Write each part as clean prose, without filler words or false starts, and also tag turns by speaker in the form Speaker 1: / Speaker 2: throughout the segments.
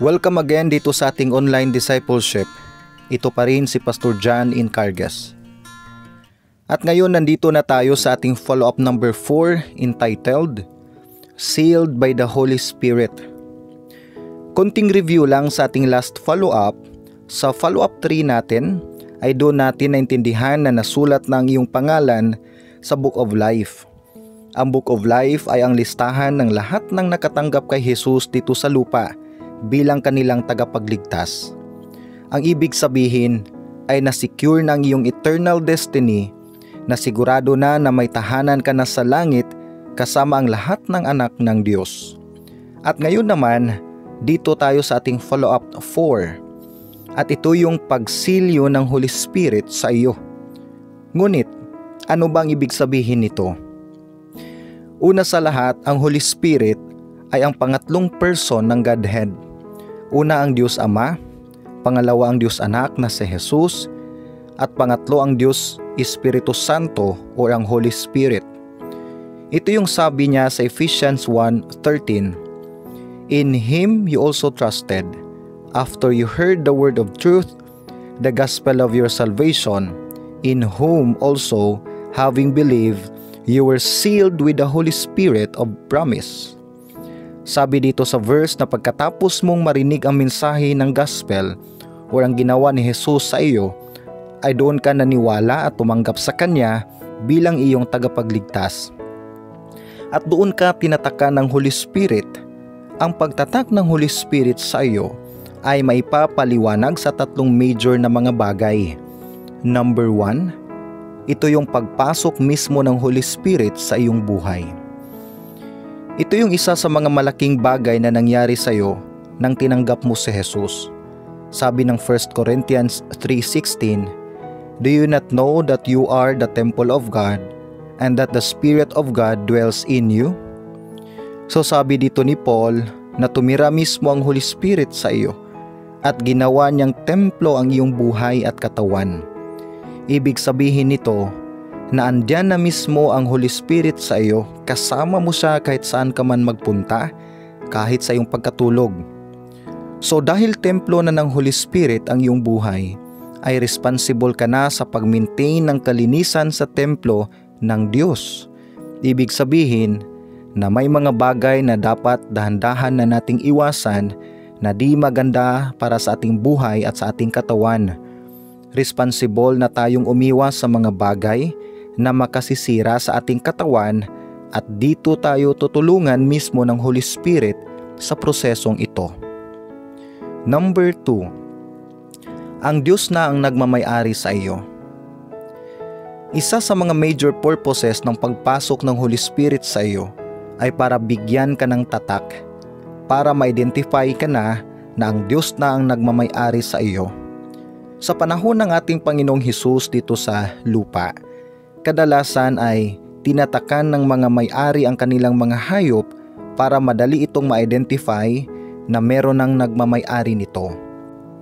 Speaker 1: Welcome again dito sa ating online discipleship. Ito pa rin si Pastor John Incargas. At ngayon nandito na tayo sa ating follow-up number 4 entitled Sealed by the Holy Spirit. Konting review lang sa ating last follow-up. Sa follow-up 3 natin ay doon natin naintindihan na nasulat na ang iyong pangalan sa Book of Life. Ang Book of Life ay ang listahan ng lahat ng nakatanggap kay Jesus dito sa lupa bilang kanilang tagapagligtas. Ang ibig sabihin ay na-secure na ang iyong eternal destiny, na sigurado na may tahanan ka na sa langit kasama ang lahat ng anak ng Diyos. At ngayon naman, dito tayo sa ating follow-up 4. At ito yung pagsilyo ng Holy Spirit sa iyo. Ngunit, ano bang ibig sabihin nito? Una sa lahat, ang Holy Spirit ay ang pangatlong person ng Godhead. Una ang Diyos Ama, pangalawa ang Diyos Anak na si Jesus, at pangatlo ang Diyos Espiritu Santo o ang Holy Spirit. Ito yung sabi niya sa Ephesians 1:13. In Him you also trusted, after you heard the word of truth, the gospel of your salvation, in whom also, having believed, you were sealed with the Holy Spirit of promise. Sabi dito sa verse na pagkatapos mong marinig ang mensahe ng gospel o ang ginawa ni Jesus sa iyo, ay doon ka naniwala at tumanggap sa Kanya bilang iyong tagapagligtas. At doon ka tinatakan ng Holy Spirit. Ang pagtatak ng Holy Spirit sa iyo ay maipapaliwanag sa tatlong major na mga bagay. Number 1, ito yung pagpasok mismo ng Holy Spirit sa iyong buhay. Ito yung isa sa mga malaking bagay na nangyari sa iyo nang tinanggap mo si Jesus. Sabi ng 1 Corinthians 3:16, Do you not know that you are the temple of God and that the Spirit of God dwells in you? So sabi dito ni Paul na tumira mismo ang Holy Spirit sa iyo at ginawa niyang templo ang iyong buhay at katawan. Ibig sabihin nito na andyan na mismo ang Holy Spirit sa iyo, kasama mo siya kahit saan ka man magpunta, kahit sa iyong pagkatulog. So dahil templo na ng Holy Spirit ang iyong buhay, ay responsible ka na sa pag-maintain ng kalinisan sa templo ng Diyos. Ibig sabihin na may mga bagay na dapat dahan-dahan na nating iwasan na di maganda para sa ating buhay at sa ating katawan. Responsible na tayong umiwas sa mga bagay na makasisira sa ating katawan at dito tayo tutulungan mismo ng Holy Spirit sa prosesong ito. Number 2, ang Diyos na ang nagmamay-ari sa iyo. Isa sa mga major purposes ng pagpasok ng Holy Spirit sa iyo ay para bigyan ka ng tatak, para ma-identify ka na ang Diyos na ang nagmamay-ari sa iyo. Sa panahon ng ating Panginoong Hesus dito sa lupa, kadalasan ay tinatakan ng mga may-ari ang kanilang mga hayop para madali itong ma-identify na meron ng nagmamay-ari nito.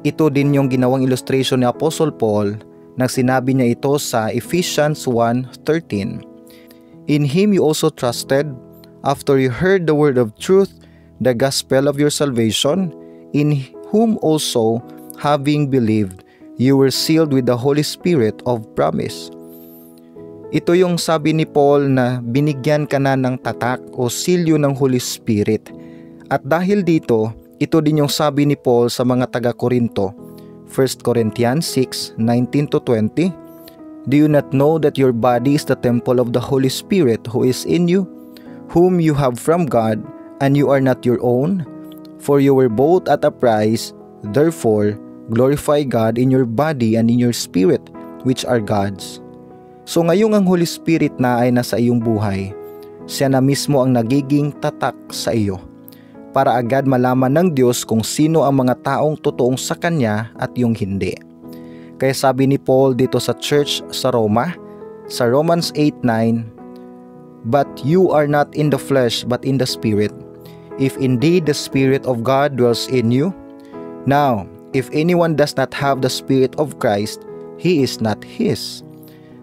Speaker 1: Ito din yung ginawang illustration ni Apostle Paul nang sinabi niya ito sa Ephesians 1:13. In Him you also trusted, after you heard the word of truth, the gospel of your salvation, in whom also, having believed, you were sealed with the Holy Spirit of promise. Ito yung sabi ni Paul na binigyan ka na ng tatak o silyo ng Holy Spirit. At dahil dito, ito din yung sabi ni Paul sa mga taga-Korinto, 1 Corinthians 6:19-20, Do you not know that your body is the temple of the Holy Spirit who is in you, whom you have from God, and you are not your own? For you were bought at a price, therefore glorify God in your body and in your spirit, which are God's. So ngayong ang Holy Spirit na ay nasa iyong buhay, siya na mismo ang nagiging tatak sa iyo, para agad malaman ng Diyos kung sino ang mga taong totoong sa Kanya at yung hindi. Kaya sabi ni Paul dito sa church sa Roma, sa Romans 8:9, But you are not in the flesh but in the Spirit, if indeed the Spirit of God dwells in you. Now, if anyone does not have the Spirit of Christ, he is not His.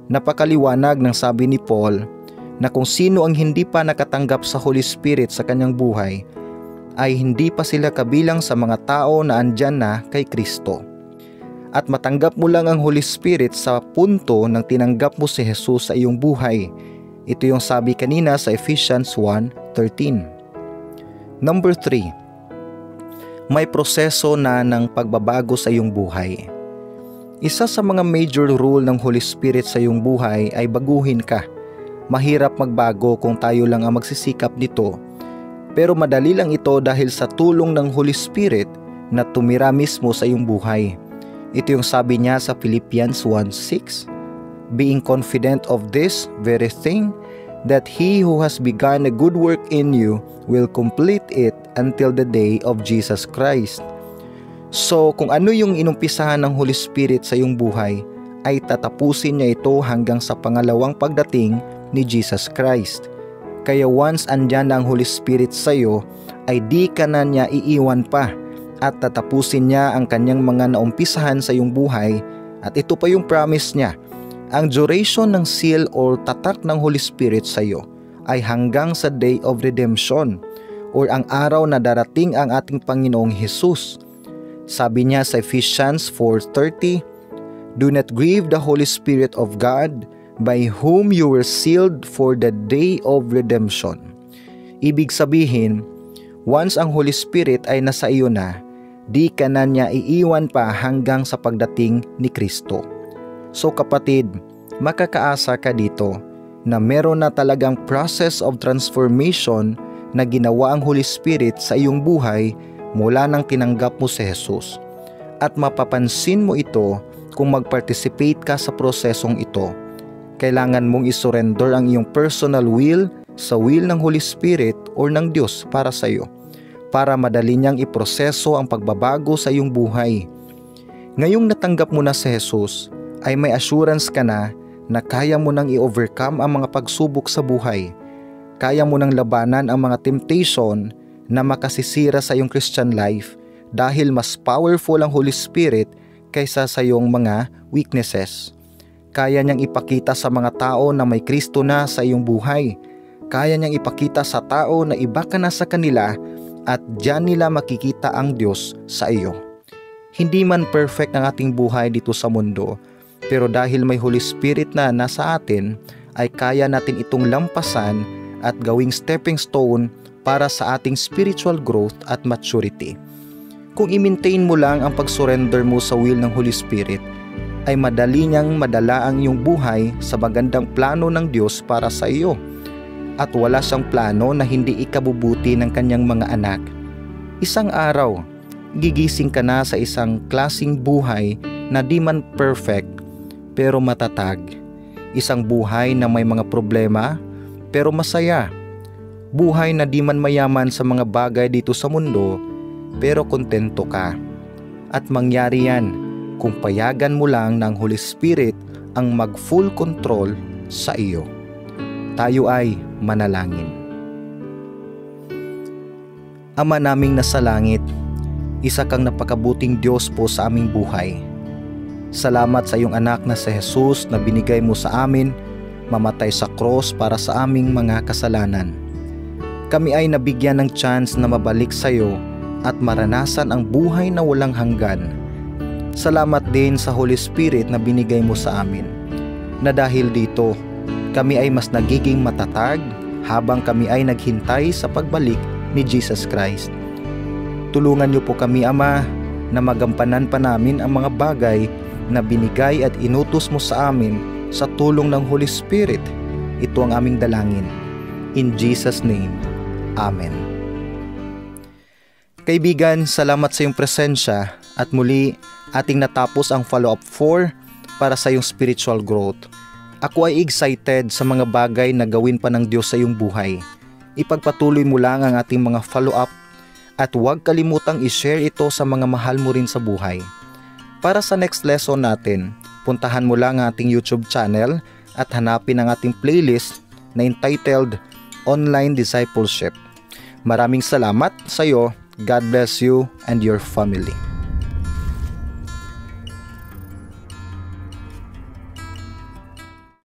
Speaker 1: Napakaliwanag ng sabi ni Paul na kung sino ang hindi pa nakatanggap sa Holy Spirit sa kanyang buhay ay hindi pa sila kabilang sa mga tao na andyan na kay Kristo. At matanggap mo lang ang Holy Spirit sa punto ng tinanggap mo si Jesus sa iyong buhay. Ito yung sabi kanina sa Ephesians 1:13. Number 3, may proseso na ng pagbabago sa iyong buhay. Isa sa mga major rule ng Holy Spirit sa iyong buhay ay baguhin ka. Mahirap magbago kung tayo lang ang magsisikap nito. Pero madali lang ito dahil sa tulong ng Holy Spirit na tumira mismo sa iyong buhay. Ito yung sabi niya sa Philippians 1:6, being confident of this very thing, that he who has begun a good work in you will complete it until the day of Jesus Christ. So kung ano yung inumpisahan ng Holy Spirit sa iyong buhay, ay tatapusin niya ito hanggang sa pangalawang pagdating ni Jesus Christ. Kaya once andyan na ang Holy Spirit sa iyo, ay di ka na niya iiwan pa at tatapusin niya ang kanyang mga naumpisahan sa iyong buhay. At ito pa yung promise niya, ang duration ng seal or tatak ng Holy Spirit sa iyo ay hanggang sa day of redemption or ang araw na darating ang ating Panginoong Jesus. Sabi niya sa Ephesians 4:30, do not grieve the Holy Spirit of God, by whom you were sealed for the day of redemption. Ibig sabihin, once ang Holy Spirit ay nasa iyo na, di ka na niya iiwan pa hanggang sa pagdating ni Kristo. So kapatid, makakaasa ka dito na meron na talagang process of transformation na ginawa ang Holy Spirit sa iyong buhay mula nang tinanggap mo si Jesus. At mapapansin mo ito kung mag-participate ka sa prosesong ito. Kailangan mong isurrender ang iyong personal will sa will ng Holy Spirit or ng Diyos para sa iyo, para madali niyang iproseso ang pagbabago sa iyong buhay. Ngayong natanggap mo na si Jesus, ay may assurance ka na kaya mo nang i-overcome ang mga pagsubok sa buhay. Kaya mo nang labanan ang mga temptation na makasisira sa iyong Christian life dahil mas powerful ang Holy Spirit kaysa sa iyong mga weaknesses. Kaya niyang ipakita sa mga tao na may Kristo na sa iyong buhay. Kaya niyang ipakita sa tao na iba ka na sa kanila at diyan nila makikita ang Diyos sa iyo. Hindi man perfect ang ating buhay dito sa mundo, pero dahil may Holy Spirit na nasa atin, ay kaya natin itong lampasan at gawing stepping stone para sa ating spiritual growth at maturity. Kung i-maintain mo lang ang pag-surrender mo sa will ng Holy Spirit, ay madali niyang madala ang iyong buhay sa magandang plano ng Diyos para sa iyo. At wala siyang plano na hindi ikabubuti ng kanyang mga anak. Isang araw, gigising ka na sa isang klaseng buhay na di man perfect, pero matatag. Isang buhay na may mga problema, pero masaya. Buhay na di man mayaman sa mga bagay dito sa mundo, pero kontento ka. At mangyari yan kung payagan mo lang ng Holy Spirit ang mag-full control sa iyo. Tayo ay manalangin. Ama naming nasa langit, isa kang napakabuting Diyos po sa aming buhay. Salamat sa iyong anak na si Jesus na binigay mo sa amin, mamatay sa cross para sa aming mga kasalanan. Kami ay nabigyan ng chance na mabalik sa iyo at maranasan ang buhay na walang hanggan. Salamat din sa Holy Spirit na binigay mo sa amin, na dahil dito, kami ay mas nagiging matatag habang kami ay naghintay sa pagbalik ni Jesus Christ. Tulungan niyo po kami, Ama, na magampanan pa namin ang mga bagay na binigay at inutos mo sa amin sa tulong ng Holy Spirit. Ito ang aming dalangin. In Jesus' name, Amen. Kaibigan, salamat sa iyong presensya at muli ating natapos ang follow-up 4 para sa iyong spiritual growth. Ako ay excited sa mga bagay na gawin pa ng Diyos sa iyong buhay. Ipagpatuloy mo lang ang ating mga follow-up at huwag kalimutang i-share ito sa mga mahal mo rin sa buhay. Para sa next lesson natin, puntahan mo lang ang ating YouTube channel at hanapin ang ating playlist na entitled Online Discipleship. Maraming salamat sa iyo. God bless you and your family.